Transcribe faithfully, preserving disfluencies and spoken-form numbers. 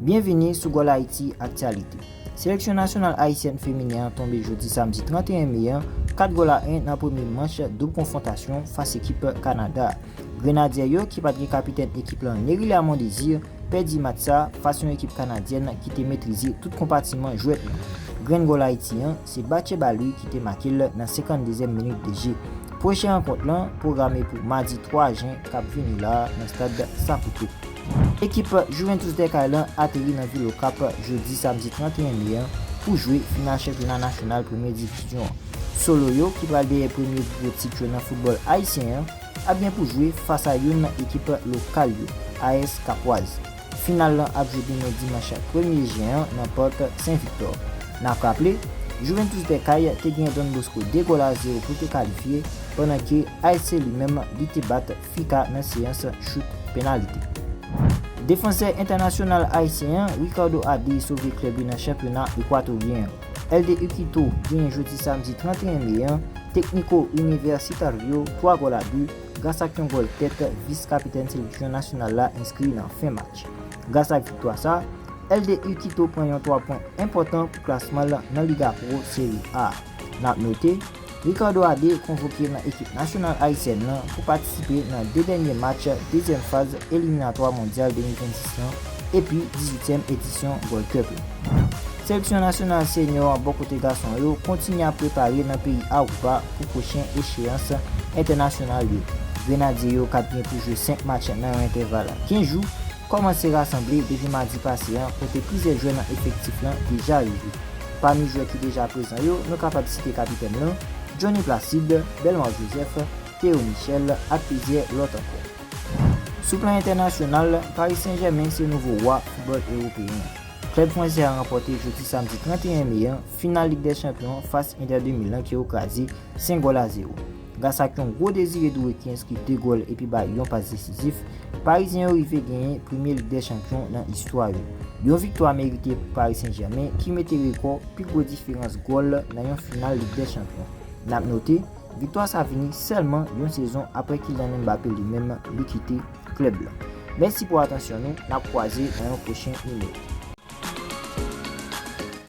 Byenvini sou Gòl Ayiti Aktyalite. Seleksyon nasyonal ayisyèn feminen an tonbe jodi samdi trannteyen me an, kat gòl a en nan premye manch doub konfwontasyon fas ekip Kanada. Grenadyè yo, ki pa t gen kapitèn ekip lan, Nery Lamont Désir, pèdi match sa fas yon ekip kanadyèn ki te metrize tout konpatiman jwèt lan. Grenn gòl Ayiti an, se Batcheba Louis ki te make l nan senkanndezyèm minit de je. Pwochen rankont lan pwograme pou madi twa jen k ap vini la a nan stad Saputo. Ekip Juventus des Cayes lan ateri nan vil Okap jodi samdi trannteyen me an pou jwe final chanpyona nasyonal premye divizyon an. Solo yo, ki pral dèyè premye gwo tit yo nan foutbòl ayisyen an, ap gen pou jwe fas a youn nan ekip lokal yo, A S Capoise. Final lan ap jwe demen dimanch premye jen an nan Pòt Sen Viktò. N ap raple, Juventus des Cayes te gen Don Bosco de gòl a zewo pou te kalifye, pandan ke A S C li menm li te bat Fika nan seyans chout penalite. Defansè entènasyonal ayisyen an, Ricardo Adé, sove klèb li nan chanpyona ekwatoryen an. L D U Quito genyen jodi samdi trannteyen me an Técnico Universitario twa gòl a de gras ak yon gòl tèt vis kapitèn seleksyon nasyonal la enskri nan fen match. Gras ak viktwa sa, L D U Quito pran yon twa pwen enpòtan pou klasman l nan Liga Pro Serie A. N ap note, Ricardo Adé konvoke nan ekip nasyonal ayisyèn lan pou patisipe nan de dènye match dezyèm faz eliminatwa mondyal de mil vennsis lan epi dizuityèm edisyon Gold Cup lan. Seleksyon nasyonal senyò an bò kote gason yo kontinye ap prepare nan peyi Aruba pou pwochen echeyans entènasyonal yo. Grenadye yo, k ap gen pou jwe senk match nan yon entèval kenz jou, kòmanse rasanble depi madi pase an, kote plizyè jwè nan efektif lan deja rive. Pami jwè ki deja prezan yo, nou kapab site kapitèn lan, Johnny Placide, Belmar Joseph, Théo Michel ak plizyè lòt ankò. Sou plan entènasyonal, Paris Saint-Germain se nouvo wa foutbòl ewopeyen an. Klèb fransè a ranpòte jodi samdi trannteyen me an final Lig dè Chanpyon fas Inter de Milan ke yo kraze senk gòl a zewo. Gras ak yon gwo Désiré Doué ki enskri de gòl epi bay yon pas desizif, Parizyen yo rive genyen premye Lig dè Chanpyon nan istwa yo. Yon viktwa merite pou Paris Saint-Germain ki mete rekò pi gwo diferans gòl nan yon final Lig dè Chanpyon. N ap note, viktwa sa vini sèlman yon sezon apre Kylian Mbappé li menm li kite klèb lan. Mèsi pou atansyon nou, n ap kwaze nan yon pwochen nimewo.